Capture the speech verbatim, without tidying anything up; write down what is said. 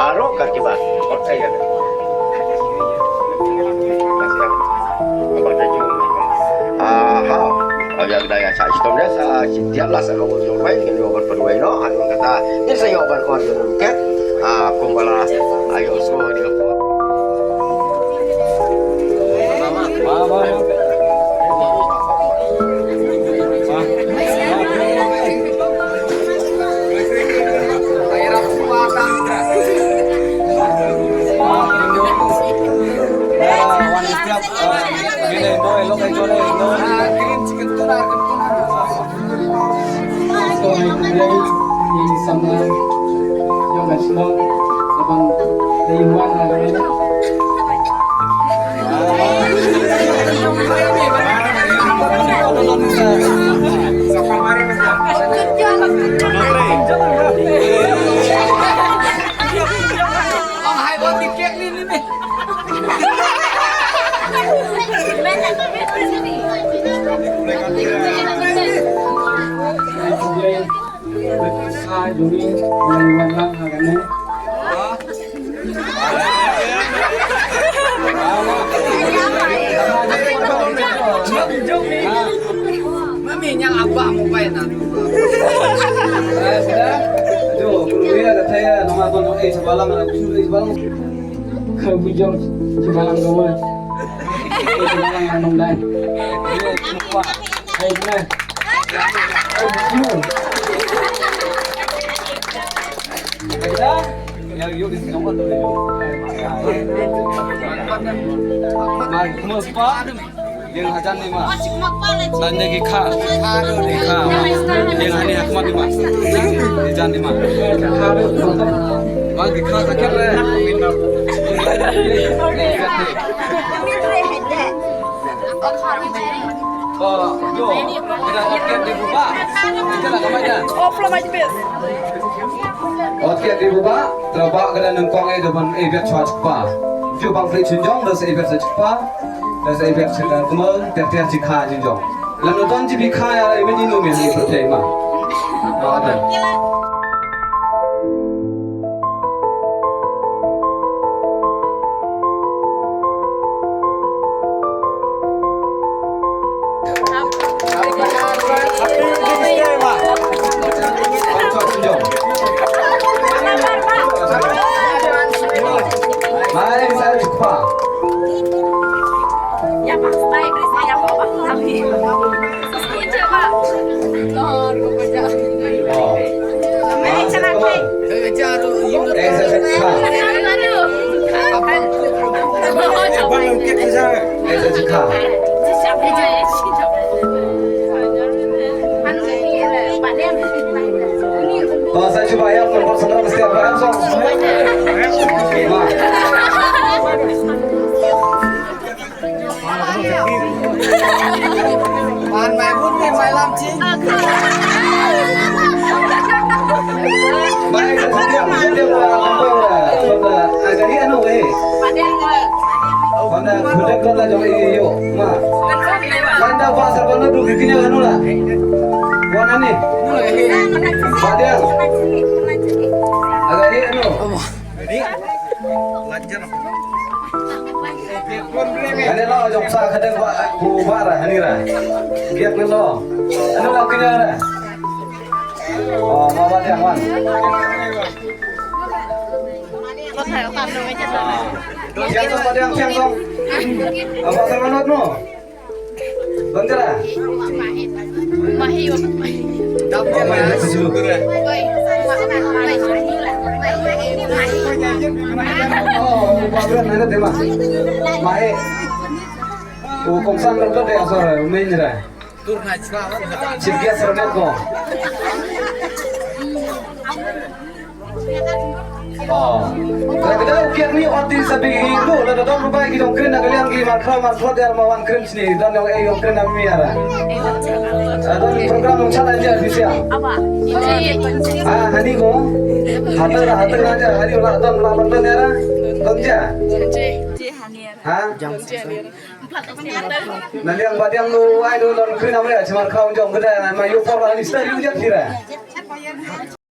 Aro ka kiba. Kot ai ka. Aha. Aya da ya sa shitom ne sa shi dia la sa ko yo pai ni yo bar perwai no. Anu kata ni sa yo bar ko yo ke. Ah, kumbala ayo so dia ko. Mami, nyang abang mo pa na. Jo, kulo ya da thaya nama kon eh sabalang na kulo eh sabalang. Ka bujang sabalang kawan. Sabalang anong dai. Hai na. Hai na. Yang yuk di sini apa tuh? Mai, kuma spa. Yang hajan ni ma. Dan dia gikha. Gikha ma. Yang ani hakmat ni ma. Hajan ni ma. Ma gikha sakit le. Oh, yo. Kita oke di buka. Kita nak kemana? Off lah, Mas Bis. Ot kiad ri buba, tara ba ka da nyngkong eh da ban eh biat chwa chpa. Ju bang kli chynjong da sa eh biat sa chpa. Da sa eh biat sa kma, ter ter chi kha chynjong. Lam na ton chi bi kha ya eh mit inu mi hani pyrthei ma. Ba da. Man mai bun mai mai lam ching. Mai ka thang yang yang yang wa wa wa. Ai ka hi anu wei. Wan da khudak la jong i yo ma. Wan da ba sa wan da du ki kinya anu la. Wan ani. Ba dia. Ai ka hi anu. Ani la jong sa khadang ba ku ba ra hani ra. Giat ngan lo. Ani la kinya ra. Oh, ma ba tiang wan. Tiang song ba tiang tiang song. Apa sa manot mo? Bang jala. Dam jala. Oh, ba bra na de ma. Mai. U kong sang ram de asar main ra. Chief guest ram ko. Oh. Ka da u kiad ni ot tin sa bi i lu la da don rubai ki jong kren na ka liang ki mar khraw mar khlot yar ma wan kren sni don yong e yong kren na mi ara. Sa don program nong chat aja bi sia. Ah, hani ko. Hata la hata la ja hari la don la ban don yara. Don ja. Ha? Na liang ba diang lu ai du don kren na mi ara chamar khraw jong ka da ma yu por la ni sta yu ja kira.